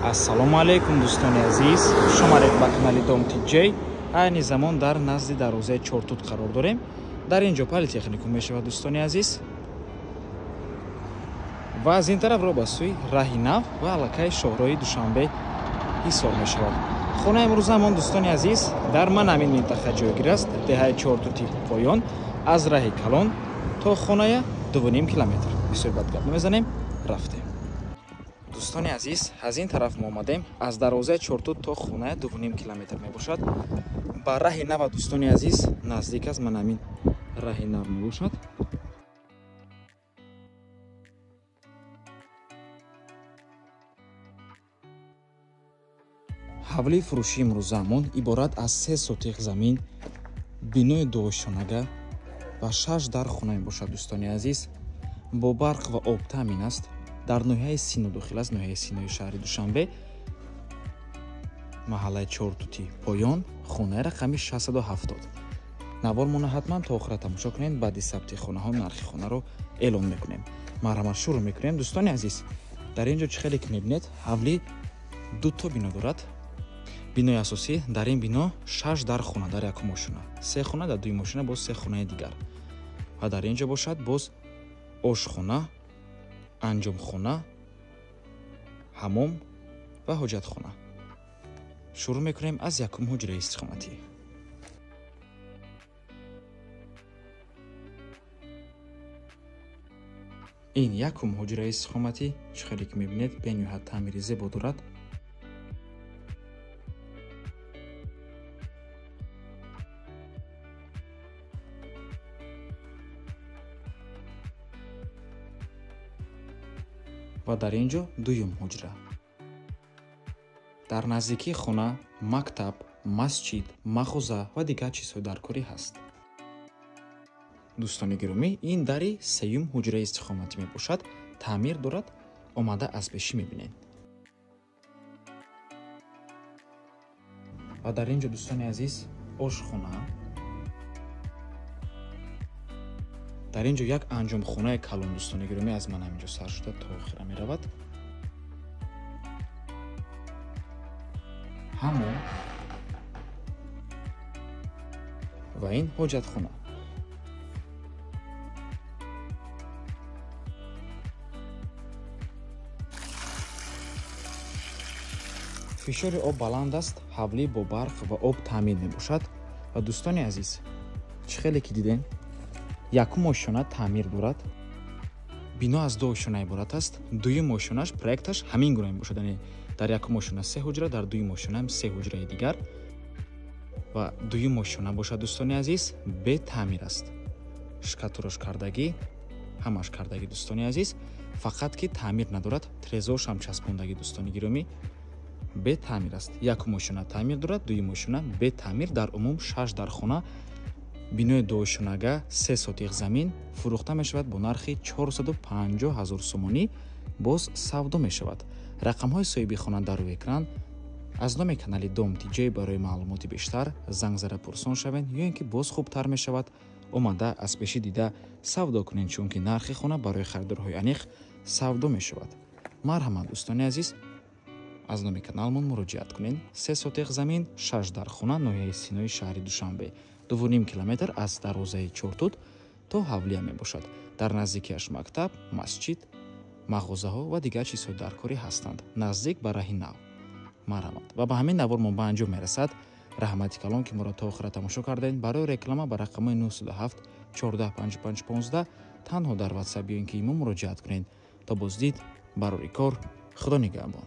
Ассалому алайкум дӯстони азиз, хуш омадед ба канали Дом ТҶ. Айни замон дар назди дарвозаи Чортут қарор дорем. Дар ин ҷо политехникум мешавад дӯстони азиз. Ва аз ин тараф роҳ ба сӯи раҳи нав ва аллакай шоҳроҳи Душанбе ҳисор мешавад. Хонаи имрӯзамон дӯстони азиз дар ман ҳамин минтақа ҷойгир аст, деҳаи Чортути поён, аз раҳи калон то хоная 2,5 километр. Бисёр бад гап намезанем, рафтем. Дӯстони азиз, аз ин тараф мо омадем, аз дарвозаи Чортут то хоная 2,5 километр мебошад. Ба раҳи нава дӯстони азиз наздик аст, ман ҳамин раҳи нав мебошад. Ҳавлии фурӯшии имрӯзаамон иборат аз 3 сотиқ замин, бинои дуошонага ва 6 дар хона мебошад дӯстони азиз. Бо барқ ва об таъмин аст. Дар ноҳияи Сино дохил аст, ноҳияи Синои шаҳри Душанбе, маҳаллаи Чортути поён, хонаи рақами 670. Навормона ҳатман то охира тамошо кунед, баъди сабти хонаҳо нархи хонаро эълон мекунем. Марҳамат, шурӯъ мекунем дӯстони азиз. Дар ин ҷо чӣ хеле ки мебинед, ҳавлӣ ду то бино дорад. Бинои асосӣ дар ин бино 6 дар хона дар якум ошона, 3 хона дар дуюм ошона, боз 3 хонаи дигар. Ва дар ин ҷо бошад боз ошхона, анҷомхона, ҳамом ва ҳоҷатхона. Шурӯъ мекунем аз якум ҳуҷраи истиқоматӣ. Ин якум ҳуҷраи истиқоматӣ, чӣ хеле ки мебинед, бениҳоят таъмири зебо дорад. Ва дар ин ҷо дуюм ҳуҷра. Дар наздикии хона мактаб, масҷид, мағоза ва дигар чизҳои даркорӣ ҳаст. Дӯстони гиромӣ, ин дари сеюм ҳуҷраи истиқоматӣ мебошад, таъмир дорад, омада аз пешӣ мебинед. Ва дар ин ҷо дӯстони азиз ошхона, дар ин ҷо як анҷомхонаи калон дӯстони гиромӣ аз ман ҳамин ҷо сар шуда то охира меравад. Ҳамом ва ин ҳоҷатхона. Фишори об баланд аст, ҳавлӣ бо барқ ва об таъмин мебошад. Ва дӯстони азиз, чӣ хеле ки дидем, якум ошёна таъмир дорад. Бино аз ду ошёна иборат аст. Дуюм ошёнаш проекташ ҳамин гуна мебошад, яъне дар якум ошёна 3 ҳуҷра, дар дуюм ошёна 3 ҳуҷраи дигар. Ва дуюм ошёна бошад дӯстони азиз бетаъмир аст. Шкатурош кардагӣ, ҳамаш кардагӣ дӯстони азиз, фақат ки таъмир надорад, трезорш ҳам часпондагӣ дӯстони гиромӣ, бетаъмир аст. Якум ошёна таъмир дорад, дуюм ошёна бетаъмир. Дар умум 6 дар хона, бинои дуошонага, 3 сотиқ замин фурӯхта мешавад бо нархи 450 000 сомонӣ, боз савдо мешавад. Рақамҳои соҳиби хона дар рӯи экран. Аз номи канали Дом ТҶ барои маълумоти бештар занг зада пурсон шавед, ё ин ки боз хубтар мешавад омада аз пешӣ дида савдо кунед, чунки нархи хона барои харидорҳои аниқ савдо мешавад. Марҳамат дӯстони азиз, аз номи каналмон муроҷиат кунед. 3 сотиқ замин, 6 дар хона, ноҳияи Синои шаҳри Душанбе, 2,5 километр аз дарвозаи Чортут то ҳавлия мебошад. Дар наздикиаш мактаб, масҷид, мағозаҳо ва дигар чизҳои даркорӣ ҳастанд, наздик ба раҳи нав. Марҳамат. Ва ба ҳамин навор мо ба анҷом мерасад. Раҳмати калон ки моро то охира тамошо кардед. Барои реклама ба рақамҳои 907 14 55 15 танҳо дар WhatsApp ё ин ки имо муроҷиат кунед. То боздид, барори кор, Худо нигаҳбон.